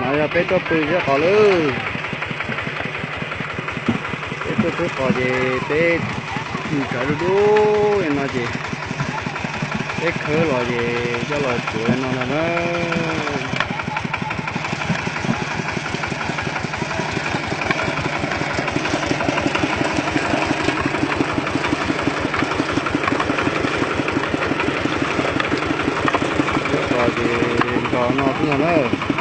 Yog peb tuaj pw sab qos lawm. Peb tuaj pw qos ces peb mus tsav dub dub li no ces peb khawb los ces coj los tsuav li no ntag na. Peb qos ces nrog no xwb ntag na.